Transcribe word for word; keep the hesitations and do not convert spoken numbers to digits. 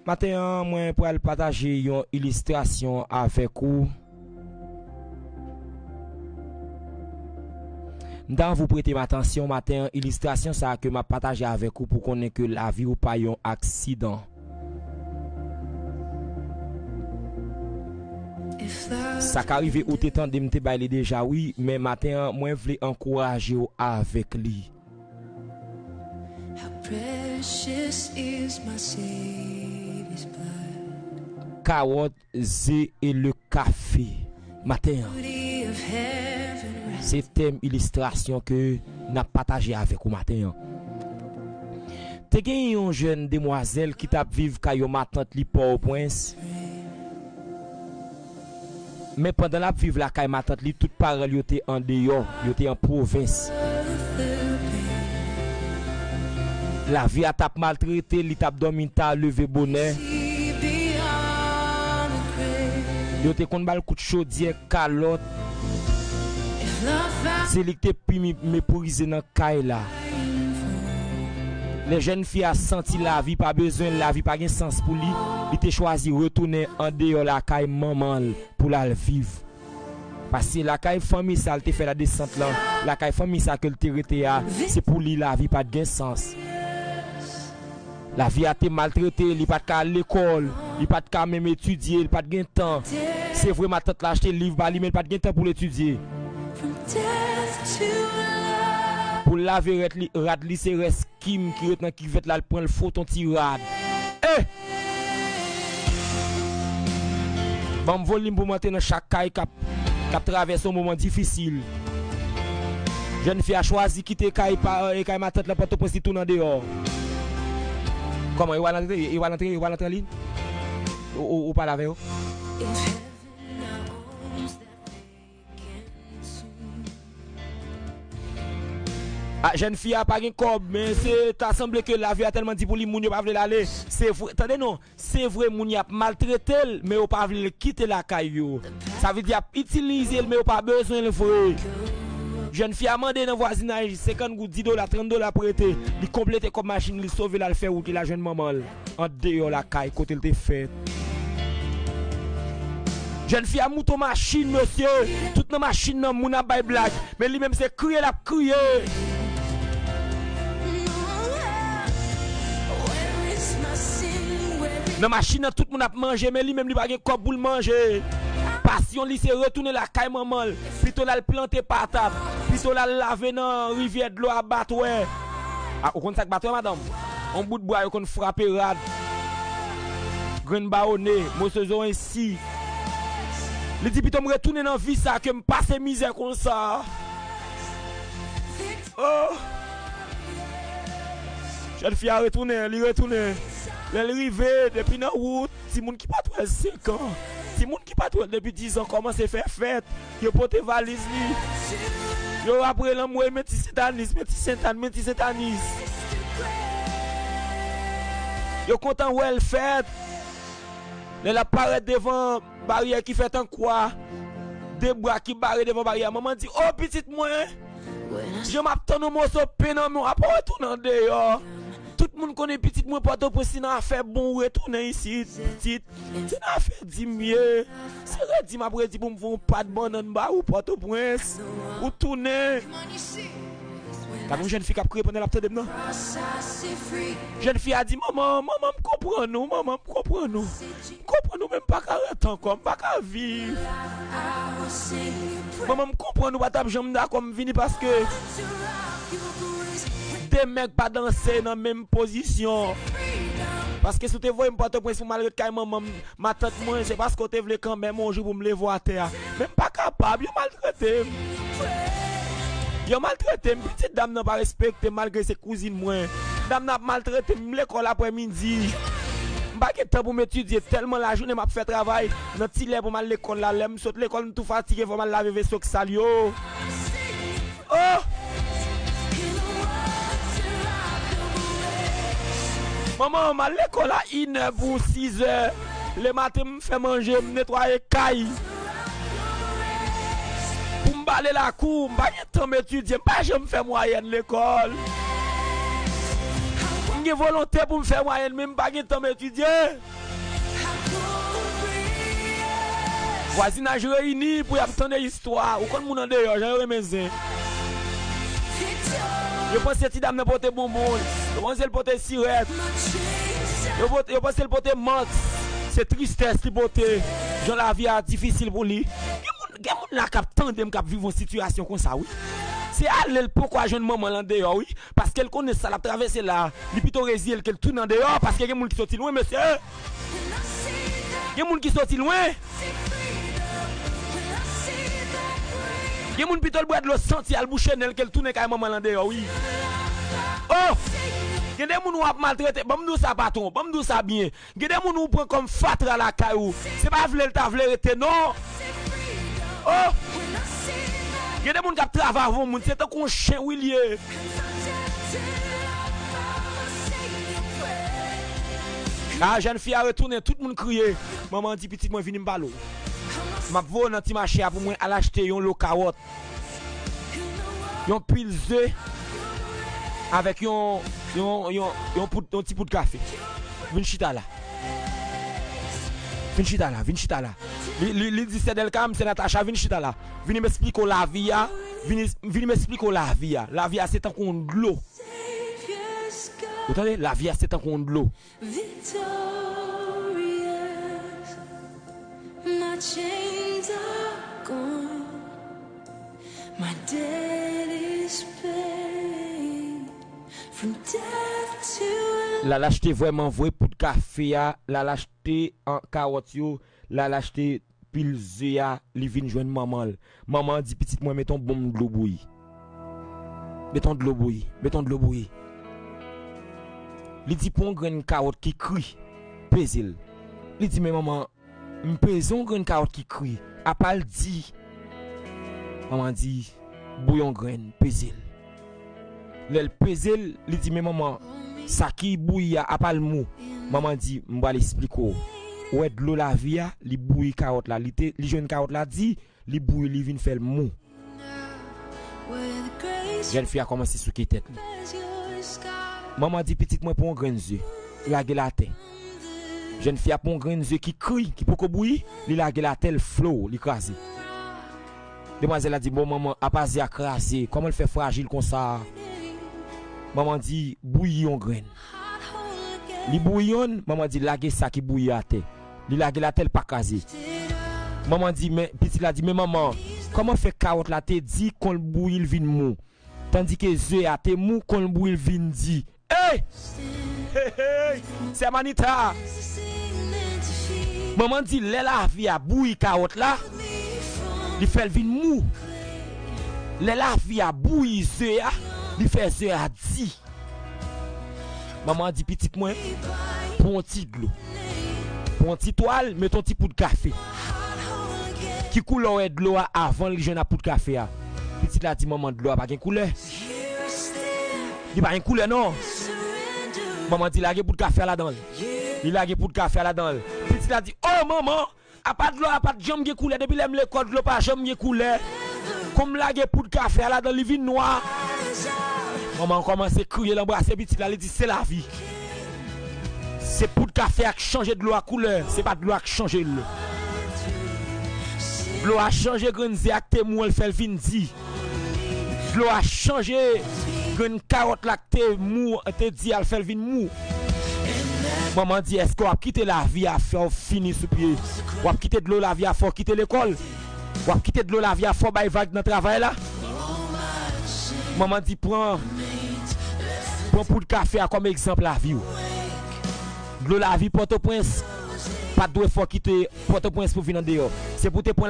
Maten an, mwen pral pataje yon ilistrasyon avèk ou. M ta anvi w prete m atansyon maten an, ilistrasyon sa a ke m ap pataje avèk ou pou konnen ke lavi w pa yon aksidan. Sa ka rive ou te tande m te bay li deja, wi, men maten an, mwen vle ankouraje w avèk li. How precious is my Savior's blood. Kawòt, ze e le kafe. Maten an, beauty of heaven. Se tèm ilistrasyon ke n ap pataje avèk ou maten an. Te gen yon jèn demwazèl ki t ap viv kay yon matant li Pòtoprens. Men pandan l ap viv lakay matant li, tout paran l yo te andeyò, yo te an pwovens. Lavi a t ap maltrete l, li t ap dòmi ta, leve bonè. Yo te konn ba l kout chodyè, kalòt. Se li k te pi mi-, meprize nan kay la. Lè jèn fi a santi lavi pa bezwen l, lavi pa gen sans pou li, li te chwazi retounen andeyò lakay manman l pou l al viv. Paske lakay fanmi sa l te fè ladesant lan, lakay fanmi sa ke l te rete a, se pou li lavi pa t gen sans. Lavi a te maltrete, li pa t ka al lekòl, li pa t ka menm etidye, li pa t gen tan. Se vre, matant la achte liv ba li, men li pa t gen tan pou l etidye. Pou l lave rèt li, rad li, se rès Kim ki ret nan kivèt la, l pran l fwote yon ti rad. Eh! Ban m volim pou m antre nan chak kay k ap, k ap travèse yon moman difisil. Jèn fi a chwazi kite kay pa, e kay matant lan Pòtoprens, li tounen andeyò. Kòman, yo pral antre, yo pral antre, yo pral antre an liy? Ou, ou, ou pale avè yo? A, jèn fi a pa gen kòb, men se ta sanble ke lavi a tèlman di pou li, moun yo pa vle l ale. Se vre, tande non, se vre moun y ap maltrete l, men yo pa vle l kite lakay yo. Sa vle di y ap itilize l, men yo pa bezwen l vre. Jèn fi a mande nan vwazinaj senkant goud, dis dola, trant dola pou rete. Li konplete kòb machin, li sove l al fè wout, li al jwenn manman l andeyò lakay kote l te fèt. Jèn fi a moute yon machin, mesye. Tout nan machin nan, moun ap bay blag. Men li menm se kriye l ap kriye. Nan machin nan, tout moun ap manje, men li menm li pa gen kòb pou l manje. Pasyon li se retounen lakay manman l. Pito l al plante patat. Pito l al lave nan rivyè dlo a Batwè. A, ou konn sa k Batwè, madanm? Yon bout bwa yo konn frape rad. Grenn bawone, moso zoranj si. Li di, pito m retounen nan vi sa ke m pase mizè konsa. Oh! Jèn fi a retounen, li retounen. Lè l rive, depi nan wout, timoun ki pa t wè l senk an, timoun ki pa t wè l depi diz an kòmanse fè fèt. Yo pote valiz li. Yo ap rele anmwey, men ti Sentanis, men ti Sentan, men ti Sentanis. Yo kontan wè l fèt. Lè l ap parèt devan baryè ki fèt an kwa, de bra ki bare devan baryè a, manman di, "O pitit mwen, jan m ap tann yon moso pen nan men w, apa w retounen andeyò? Tout moun konnen pitit mwen Pòtoprens, se nan afè bon ou retounen isit, pitit. Se nan afè dim ye. Se redi m ap redi pou m fè yon pat bannann ba ou Pòtoprens. Ou tounen." Gade yon jèn fi k ap kriye pandan l ap tande m nan. Jèn fi a di, "Manman, manman, m konprann ou, manman, m konprann ou. M konprann ou, men m pa ka ret ankò, m pa ka viv. Manman, m konprann ou pa t ap janm dakò m vini paske de nèg pa danse nan menm pozisyon. Paske si w te voye m Pòtoprens pou m al ret kay manman m, matant mwen, se paske w te vle kanmenm yon jou pou m leve w atè a. Men m pa kapab, yo maltrete m. Yo maltrete m, pitit dam nan pa respekte m malgre se kouzin mwen. Dam nan ap maltrete m, m lekòl aprèmidi. M pa gen tan pou m etidye, tèlman lajounen m ap fè travay. Nan ti lè pou m al lekòl la, lè m sot lekòl, m tou fatige, fò m al lave veso k sal yo. Oh! Manman, m al lekòl a inè pou sizè. Lematen, m fè manje, m netwaye kay. Pou m bale lakou, m pa gen tan m etidye, m pa janm fè mwayèn lekòl. M Gen volonte pou m fè mwayèn, men m pa gen tan m etidye. Vwazinaj reyini pou y ap tande istwa. Ou konn moun andeyò, jan yo renmen zen. Yo panse ti dam nan pote bonbon. Yo panse l pote sirèt. Yo, pot- yo panse l pote mant. Se tristès li pote. Jan lavi a difisil pou li. Gen moun, gen moun la k ap tande m k ap viv yon sitiyasyon konsa, wi. Se ale l poko a jwenn manman l andeyò, wi. Paske l konnen sa l ap travèse la, li pito reziye l ke l tounen andeyò, paske gen moun ki soti lwen, mesye. Gen moun ki soti lwen. Gen moun pito l bwè dlo santi al bouche nen l ke l tounen kay manman l andeyò, wi. Oh! Gen de moun w ap maltrete, ban m di w sa patwon, ban m di w sa byen. Gen de moun ou pran kòm fatra lakay ou. Se pa vle l ta vle rete, non. Oh! Gen de moun k ap travay avè yon moun, se tankou yon chen wi l ye. A, jèn fi a retounen, tout moun kriye. Manman an di, "Pitit mwen, vini m pale w. M ap voye w nan ti mache a pou mwen al achte yon lo kawòt, yon pil ze, avèk yon, yon, yon, yon, poud, yon ti poud kafe. Vin chita la. Vin chita la, vin chita la." Li, li, li di, "Sè Dèlka, m, sè Natacha, vin chita la. Vini m esplike w lavi a. Vini, vini m esplike w lavi a. Lavi a se tankou yon dlo." Ou tande? Lavi a se tankou yon dlo. Victorious, my chains are gone, my debt is paid, from death to L al achte vrèman vre poud kafe a, l al achte an kawòt yo, l al achte pil ze a, li vin jwenn manman l. Manman an di, "Pitit mwen, met yon bonm dlo bouyi. Met yon dlo bouyi, met yon dlo bouyi." Li di, "Pran yon grenn kawòt ki kri, peze l." Li di, "Men manman, m peze yon grenn kawòt ki kri, apa l di?" Manman di, "Bouyi yon grenn, peze l." Lè l peze l, li di, "Men manman, sa ki bouyi a, apa l mou?" Manman di, "M pral esplike w. Ou wè dlo lavi a, li bouyi kawòt la. Li te, li jwenn kawòt la di, li bouyi, li vin fè l mou." Jèn fi a kòmanse souke tèt li. Manman di, "Pitit mwen, pran yon grenn ze, lage l atè." Jèn fi a pran yon grenn ze ki kri, ki poko bouyi, li lage l atè, l flo, li kraze. Demwazèl la di, "Bon, manman, apa ze a kraze, kòman l fè frajil konsa?" Manman di, "Bouyi yon grenn." Li bouyi yonn, manman di, "Lage sa ki bouyi atè." Li lage l atè, l pa kraze. Manman di, men, pitit la di, "Men manman, kòman fè kawòt la te di kon l bouyi l vin mou? Tandike ze a te mou, kon l bouyi l vin di." Ey! Hey, hey! Sè Manita! Manman di, lè lavi a bouyi kawòt la, li fè l vin mou. Lè lavi a bouyi ze a, li fè ze a di. Manman an di, "Pitit mwen, pran yon ti dlo. Pran yon ti twal, met yon ti poud kafe." Ki koulè w wè dlo a avan li jwenn ak poud kafe a? Pitit la di, "Manman, dlo a pa gen koulè." Li pa gen koulè, non. Manman di, "Lage poud kafe a ladan l." Li lage poud kafe a ladan l. Pitit la di, "O, manman, apa dlo a pa t janm gen koulè. Depi lè m lekòl, dlo pa janm gen koulè. Kon m lage poud kafe a ladan, li vin nwa." Manman an kòmanse kriye, l anbrase pitit la, li di, "Se lavi. Se poud kafe a k chanje dlo a koulè, se pa dlo a k chanje l." Dlo a chanje grenn ze a k te mou an, l fè l vin di. Dlo a chanje grenn kawòt la k te mou, te di a, l fè l vin mou. Manman di, "Èske w ap kite lavi a fè w fini sou pye? W ap kite dlo lavi a fè w kite lekòl? W ap kite dlo lavi a fè w bay vag nan travay la?" Manman di, "Pran, pran poud kafe a kòm egzanp lavi w. Dlo lavi Pòtoprens pa t dwe fè w kite Pòtoprens pou vin andeyò. Se pou w te pran